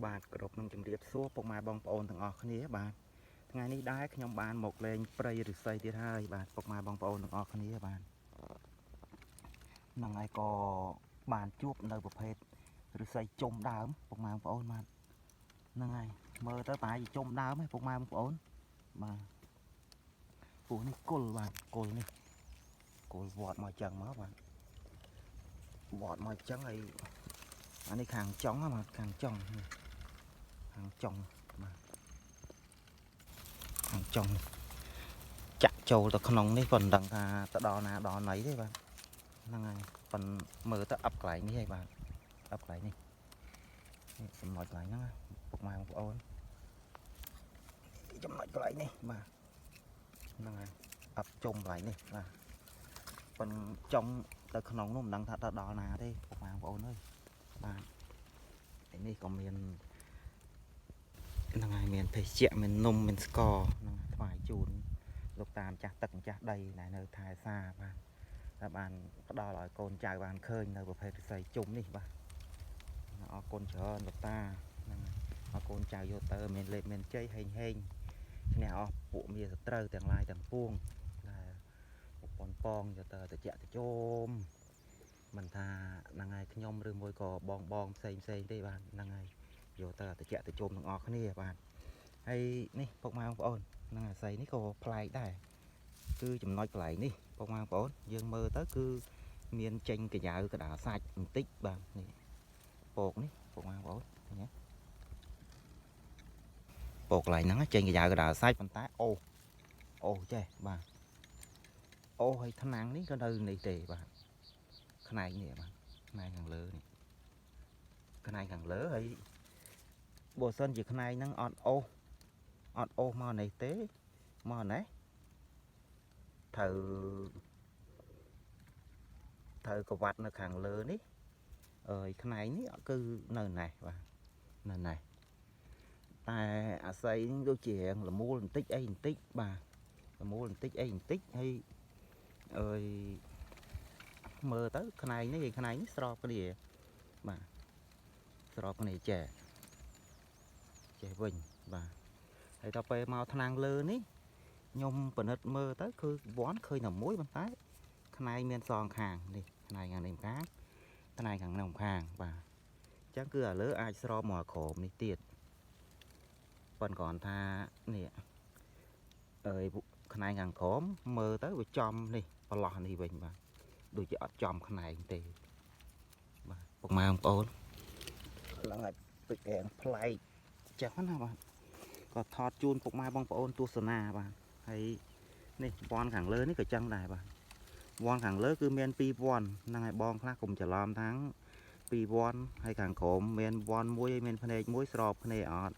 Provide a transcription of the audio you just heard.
បាទគ្រប់នឹងជម្រាបសួរពុកម៉ែបងប្អូនទាំងអស់គ្នាបាទថ្ងៃនេះដែរខ្ញុំបានមកលេងព្រៃឫស្សីទៀតហើយបាទពុកម៉ែបងប្អូនទាំងអស់គ្នាបាទហ្នឹងហើយក៏បានជួបនៅប្រភេទឫស្សីជុំដើមពុកម៉ែបងប្អូនបាទហ្នឹងហើយមើលទៅប្រហែលជាជុំដើមឯងពុកម៉ែបងប្អូនបាទពោះនេះគុលបាទគុលនេះគុលវត្តមកចឹងមកបាទវត្តមកចឹងហើយអានេះខាងចុងហ្នឹងបាទខាងចុងនេះ ខាងចុងបាទខាងចុងនេះចាក់ចូលទៅក្នុងនេះប៉ុន្តែមិនដឹងថាទៅដល់ណាដល់ណីទេបាទហ្នឹងហើយប៉ុនមើលទៅអឹបកន្លែងនេះហើយបាទអឹបកន្លែងនេះនេះចំណុចកន្លែងហ្នឹងណាពុកម៉ែបងប្អូនចំណុចកន្លែងនេះបាទហ្នឹងហើយអឹបជុំកន្លែងនេះបាទប៉ុនចុងទៅក្នុងនោះមិនដឹងថាទៅដល់ណាទេពុកម៉ែបងប្អូនអើយបាទឯនេះក៏មាន ហ្នឹងហើយមានភេសជ្ជៈមាននំមានស្ករហ្នឹងហើយថ្វាយជូនលោកតាម្ចាស់ទឹកម្ចាស់ដីដែលនៅថែសាបាទតែបានផ្ដល់ឲ្យកូនចៅបានឃើញនៅប្រភេទឫស្សីជុំនេះបាទអរគុណច្រើនលោកតាហ្នឹងហើយអរគុណចៅយកទៅមានលេបមានជ័យហេងហេងឈ្នះអស់ពួកមាសត្រូវទាំងឡាយទាំងពួងដែលប្រពន្ធពងយកទៅតិចតិជុំមិនថាហ្នឹងហើយខ្ញុំឬមួយក៏បងបងផ្សេងផ្សេងទេបាទហ្នឹងហើយ យកទៅតិចតិជុំទាំងអស់គ្នាបាទហើយនេះពុកម៉ែបងប្អូនហ្នឹងអាស័យនេះក៏ប្លែកដែរគឺចំណុចកន្លែងនេះពុកម៉ែបងប្អូនយើងមើលទៅគឺមានចេញកញ្ចៅកដាសាច់បន្តិចបាទនេះពកនេះពុកម៉ែបងប្អូនឃើញទេពកកន្លែងហ្នឹងចេញកញ្ចៅកដាសាច់ប៉ុន្តែអូអូចេះបាទអូហើយថ្នាំងនេះក៏នៅនេះទេបាទផ្នែកនេះបាទផ្នែកខាងលើនេះផ្នែកខាងលើហើយ បើសិនជាផ្នែកហ្នឹងអត់អូសអត់អូសមកនេះទេមកនេះត្រូវត្រូវកវ៉ាត់នៅខាងលើនេះអើយផ្នែកនេះគឺនៅណេះបាទនៅណេះតែអាស័យនេះដូចជារៀងលមូលបន្តិចអីបន្តិចបាទលមូលបន្តិចអីបន្តិចហើយអើយមើលទៅផ្នែកនេះឯផ្នែកនេះស្របគ្នាបាទស្របគ្នាចេះ ចេះវិញបាទហើយដល់ពេលមកថ្នាំងលើនេះខ្ញុំពិនិត្យមើលទៅគឺវ័នឃើញតែមួយប៉ុន្តែផ្នែកមានសងខាងនេះផ្នែកខាងនេះម្ខាងផ្នែកខាងនោះម្ខាងបាទអញ្ចឹងគឺអាលើអាចស្របមកក្រោមនេះទៀតប៉ុន្តែគ្រាន់ថានេះអើយផ្នែកខាងក្រោមមើលទៅវាចំនេះប្រឡោះនេះវិញបាទដូចជាអត់ចំផ្នែកទេបាទពុកម៉ែបងប្អូនឡើងឲ្យពេចរាងប្លែក ចឹងណាបាទក៏ថតជូនពុកម៉ែបងប្អូនទស្សនាបាទហើយនេះវ័នខាងលើនេះក៏ចឹងដែរបាទវ័នខាងលើគឺមាន2វ័នហ្នឹងហើយបងខ្លះកុំច្រឡំทั้ង2វ័នហើយខាងក្រោមមានវ័នមួយហើយមានភ្នែកមួយស្របគ្នាអត់